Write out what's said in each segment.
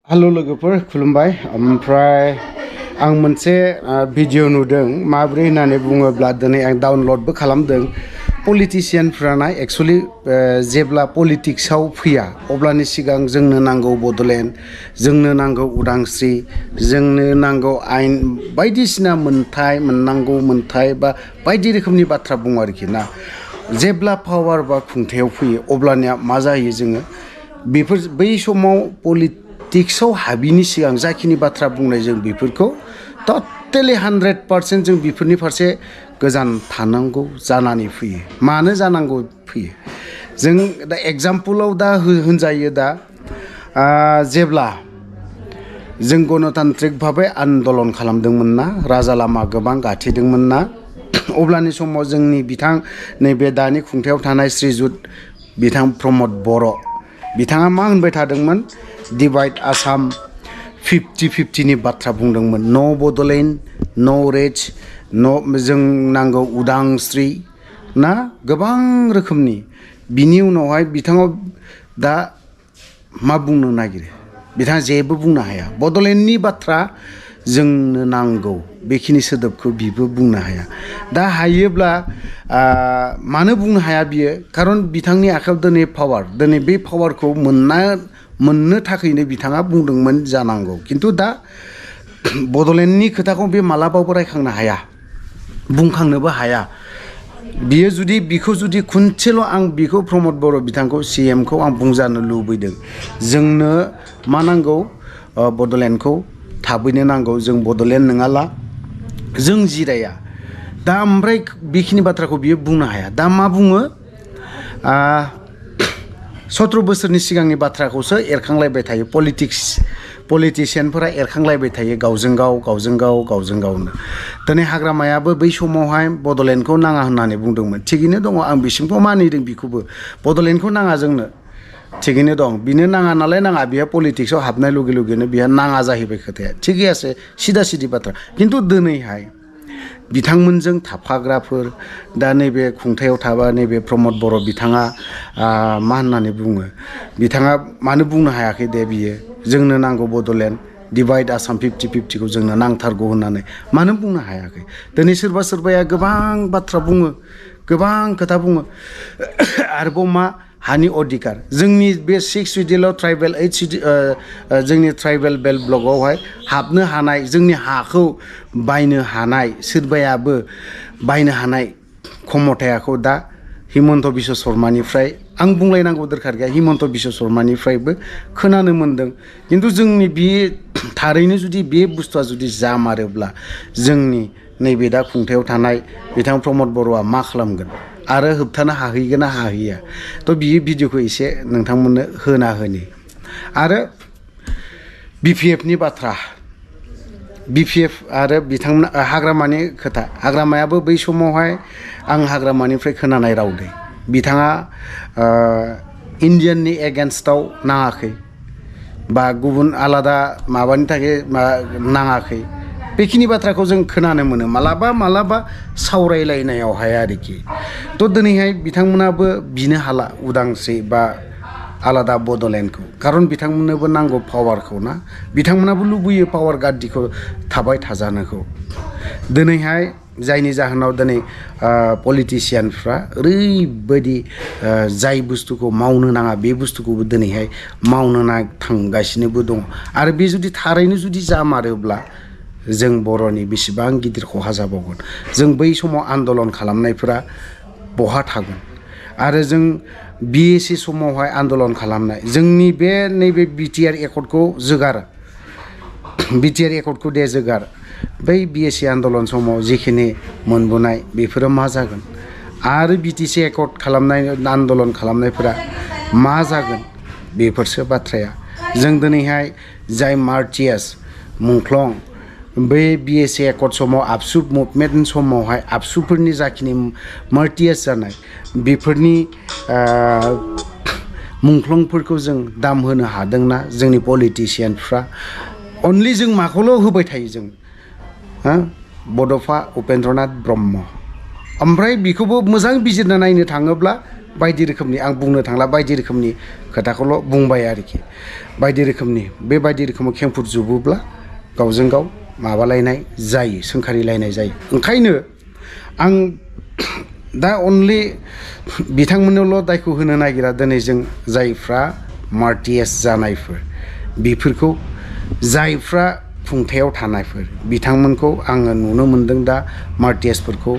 hello लोगोफोर खुलुमबाय ओमफ्राय आं मोनसे भिडिअ नुदों माब्रै होननानै बुङोब्ला दिनै आं डाउनलडबो खालामदों पलिटिशियानफ्राना एक्चुअली जेब्ला पलिटिक्सआव फैया अब्लानि सिगां जोंनो नांगौ बडलेण्ड जोंनो नांगौ उदांस्रि जोंनो नांगौ आयेन बायदिसिना मोनथाय बा बायदि रोखोमनि बाथ्रा बुङो आरोखि ना जेब्ला पावार बा खुंथायाव फैयो अब्लानिया मा जायो जोङो बेफोर बै समाव पलिटिक्सआव हाबिनि सिगां जाखिनि बाथ्रा बुंनाय जों बेफोरखौ टटेलि 100% जों बेफोरनि फारसे गोजान थानांगौ जानानै फैयो मानो जानांगौ फैयो जों दा एग्जाम्पलाव दा होनजायो दा जेब्ला जों गणतान्त्रिक भाबै आन्दलन खालामदोंमोन ना राजा लामा गोबां गाथेदोंमोन ना अब्लानि समाव जोंनि बिथां नैबे दानि खुंथायाव थानाय श्रीजुत बिथां प्रमद बर' बिथाङा मा होनबाय थादोंमोन डिवाइड आसाम 50-50 नि बाथ्रा बुंदोंमोन नो बडलेण्ड नो रेज नो जों नांगौ उदांस्रि ना गोबां रोखोमनि बिनि उनावहाय बिथाङा दा मा बुंनो नागिरो बिथाङा जेबो बुंनो हाया बडलेण्डनि बाथ्रा जोंनो नांगौ बेखिनि सोदोबखौ बिबो बुंनो हाया दा हायोब्ला मानो बुंनो हाया बियो खारन बिथांनि आखायाव दिनै पावार दिनै बे पावारखौ मोननो थाखायनो बिथाङा बुंदोंमोन जानांगौ खिन्थु दा बडलेण्डनि खोथाखौ बे मालाबाबो रायखांनो हाया बुंखांनोबो हाया बियो जुदि बिखौ जुदि खनसेल' आं बिखौ प्रमद बर' बिथांखौ CM खौ आं बुंजानो लुबैदों जोंनो मा नांगौ बडलेण्डखौ थाबैनो नांगौ जों बडलेण्ड नङाला जों जिराया दा ओमफ्राय बेखिनि बाथ्राखौ बियो बुंनो हाया दा मा बुङो 17 बोसोरनि सिगांनि बाथ्राखौसो एरखांलायबाय थायो पलिटिशियानफोरा एरखांलायबाय थायो गावजों गावनो दिनै हाग्रामायाबो बै समावहाय बडलेण्डखौ नाङा होननानै बुंदोंमोन थिगैनो दङ आं बिसिमखौ मानिदों बिखौबो बडलेण्डखौ नाङा जोंनो थिगैनो दं बिनो नाङा नालाय नाङा बिहा पलिटिक्सआव हाबनाय लगे लगेनो बिहा नाङा जाहैबाय खोथाया थिगै आसे सिदा बाथ्रा खिन्थु दिनैहाय बिथांमोनजों थाफाग्राफोर दा नैबे खुंथायाव थाबा नैबे प्रमद बर' बिथाङा मा होननानै बुङो बिथाङा मानो बुंनो हायाखै दे बियो जोंनो नांगौ बडलेण्ड डिवाइड आसाम 50-50 खौ जोंनो नांथारगौ होननानै मानो बुंनो हायाखै दिनै सोरबाया गोबां बाथ्रा बुङो गोबां खोथा बुङो आरोबाव मा हानि अधिकार जोंनि बे 6 सिडिउलाव ट्राइबेल 8 जोंनि ट्राइबेल बेल्ट ब्लकआवहाय हाबनो हानाय जोंनि हाखौ बायनो हानाय सोरबायाबो बायनो हानाय क्षमतायाखौ दा हिमन्त बिश्व शर्मानिफ्राय आं बुंलायनांगौ दरखार गैया हिमन्त बिश्व शर्मानिफ्रायबो खोनानो मोनदों खिन्थु जोंनि बे थारैनो जुदि बे बुस्थुआ जुदि जामारोब्ला जोंनि नैबे दा खुंथायाव थानाय बिथां प्रमद बर'आ मा खालामगोन आरो होबथानो हाहैगोन ना हाहैया थ' बियो भिडिअखौ एसे नोंथांमोननो होनि आरो BPF नि बाथ्रा BPF आरो बिथांमोना हाग्रामानि खोथा हाग्रामायाबो बै समावहाय आं हाग्रामानिफ्राय खोनानाय रावदै बिथाङा इन्डियाननि एगेन्स्टआव नाङाखै बा गुबुन आलादा माबानि थाखाय नाङाखै बेखिनि बाथ्राखौ जों खोनानो मोनो मालाबा सावरायलायनायावहाय आरोखि थ' दिनैहाय बिथांमोनाबो बिनो हाला उदांस्रि बा आलादा बडलेण्डखौ खारन बिथांमोननोबो नांगौ पावारखौ ना बिथांमोनाबो लुबैयो पावार गाद्दिखौ थाबाय थाजानोखौ दिनैहाय जायनि जाहोनाव दिनै पलिटिशियानफ्रा ओरैबायदि जाय बुस्थुखौ मावनो नाङा बे बुस्थुखौबो दिनैहाय मावनो थांगासिनोबो दङ आरो बे जुदि थारैनो जुदि जामारोब्ला जों बर'नि बेसेबां गिदिर खहा जाबावगोन जों बै समाव आन्दलन खालामनायफोरा बहा थागोन आरो जों BSC समावहाय आन्दलन खालामनाय जोंनि बे नैबे BTR एकर्डखौ दे जोगार बै BSC आन्दलन समाव जिखिनि मोनबोनाय बेफोरो मा जागोन आरो BTC एकर्ड खालामनाय आन्दलन खालामनायफोरा मा जागोन बेफोरसो बाथ्राया जों दिनैहाय जाय मार्टियास मुंख्लं बै BSC एकर्ड समाव आबसु मुभमेन्ट समावहाय आबसुफोरनि जाखिनि मार्टियास जानाय बेफोरनि मुंख्लंफोरखौ जों दाम होनो हादोंना जोंनि पलिटिशियानफ्रा अनलि जों माखौल' होबाय थायो जों बड'फा उपेन्द्रनाथ ब्रह्म ओमफ्राय बेखौबो मोजां बिजिरना नायनो थाङोब्ला बायदि रोखोमनि आं बुंनो थांला बायदि रोखोमनि खोथाखौल' बुंबाय आरोखि बायदि रोखोमनि बायदि रोखोमाव खेंफुर जुबोब्ला गावजों गाव माबालायनाय जायो सोंखारिलायनाय जायो ओंखायनो आं दा अनलि बिथांमोननोल' दायखौ होनो नागिरा दिनै जों जायफ्रा मार्टियास जानायफोर बेफोरखौ जायफ्रा खुंथायाव थानायफोर बिथांमोनखौ आङो नुनो मोनदों दा मार्टियासफोरखौ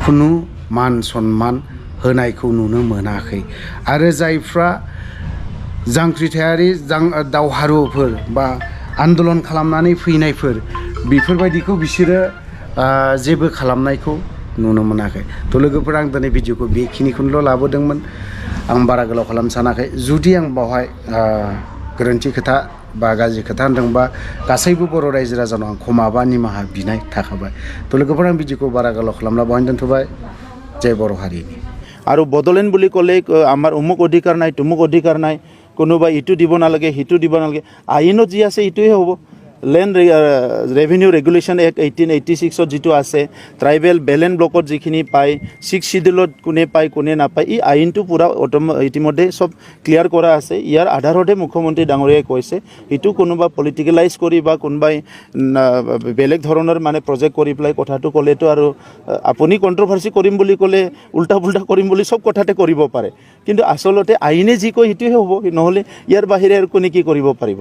खुनु मान सन्मान होनायखौ नुनो मोनाखै आरो जायफ्रा जांख्रिथायारि दावहारुफोर बा आन्दलन खालामनानै फैनायफोर बेफोरबायदिखौ बिसोरो जेबो खालामनायखौ नुनो मोनाखै थ' लोगोफोर आं दिनै भिडिअखौ बेखिनिखौल' लाबोदोंमोन आं बारा गोलाव खालामनो सानाखै जुदि आं बावहाय गोरोन्थि खोथा बा गाज्रि खोथा होनदोंबा गासैबो बर' रायजो राजानाव आं क्षमा बा निमाहा बिनाय थाखाबाय थ' लोगोफोर आं भिडिअखौ बारा गोलाव खालामला बावहाय दोनथ'बाय जय बर' हारिनि আৰু বদলেন বুলি ক'লে আমাৰ অমুক অধিকাৰ নাই তুমুক অধিকাৰ নাই কোনোবা ইটো দিব নালাগে সিটো দিব নালাগে আইনত যি আছে ইটোৱে হ'ব লেণ্ড ৰেভিনিউ ৰেগুলেশ্যন এক্ট 1886 যিটো আছে ট্ৰাইবেল বেলেন ব্লকত যিখিনি পায় 6 শিডিউলত কোনে পায় কোনে নাপায় এই আইনটো পূৰা ইতিমধ্যে সব ক্লিয়াৰ কৰা আছে ইয়াৰ আধাৰতে মুখ্যমন্ত্ৰী ডাঙৰীয়াই কৈছে ইটো কোনোবা পলিটিকেলাইজ কৰি বা কোনোবাই বেলেগ ধৰণৰ মানে প্ৰজেক্ট কৰি পেলাই কথাটো ক'লেতো আৰু আপুনি কণ্ট্ৰভাৰ্চি কৰিম বুলি ক'লে উল্টা পুল্টা কৰিম বুলি সব কথাতে কৰিব পাৰে কিন্তু আচলতে আইনে যি কয় সেইটোৱে হ'ব নহ'লে ইয়াৰ বাহিৰে আৰু কোনে কি কৰিব পাৰিব